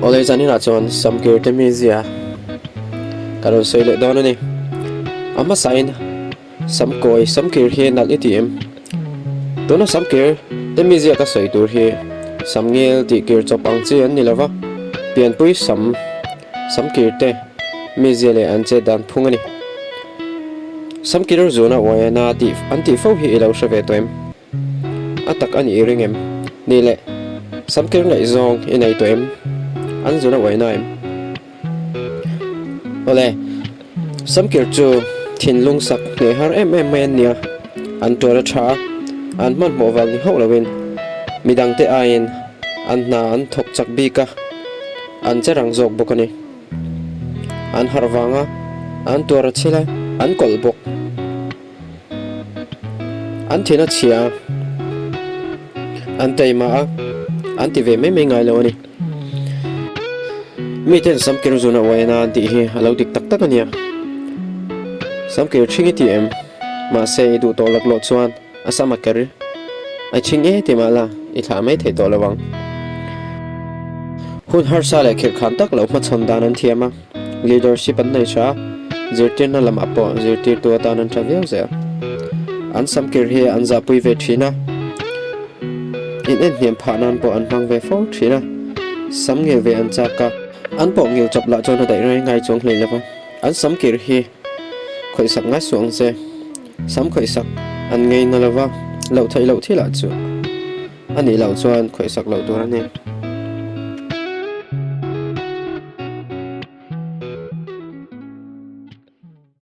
Awle zaninah chuan Samkir te mizia ka rawn sawi leh dawn a ni. A hmasain Samkawi Samkir hi nalh i ti em? Tuna Samkir te mizia ka sawi tur hi Samngel tih kir chawp ang chi an ni lo va, pianpui sam Samkir te mizia leh an chet dan phung a ni. Samkir zuna uai a na tih an tih fo hi i lo hre ve tawh em? A tak a nih i ring em? Ni leh, Samkir ngaihzawng i nei tawh em? An zun a uai na em? Awle, Samkir chu thinlung sak hneh har em em mai an nia. An tuar a tha a, an hmanhmawh vang ni hauh loin midangte aiin an hna an thawk chak bik a, an che rang zawk bawk a ni. An harh vang a, an tuar a chhil a, an kawlh bawk. An thin a chhia a, an taima a, an ti ve mai mai ngai lo a ni. Miten Samkir zuna uai ana an tih hi a lo dik tak tak a nia. Samkir ṭhing i ti em? Mahse i duh tawh lak loh chuan a sam a ker a ṭhing e ti mah la i thlah mai theih tawh lo ang. Hun harsa leh khirhkhan tak loh hmachhawn dan an thiam a. Leadership an nei tha a, zirtirna lamah pawh zirtirtu atan an tha viau zel. An samkir hi an zahpui ve thin a, in en hniam phah nan pawh an hmang ve fo thin a, sam ngil ve an chak a, an pawh ngil chawp lah chuan a daih reng ngai chuang hlei lo va, an samkir hi khawihsak ngai suh ang che, sam khawihsak an ngei na lo va, loh theih loh thilah chu a nih loh chuan khawihsak loh tur a ni.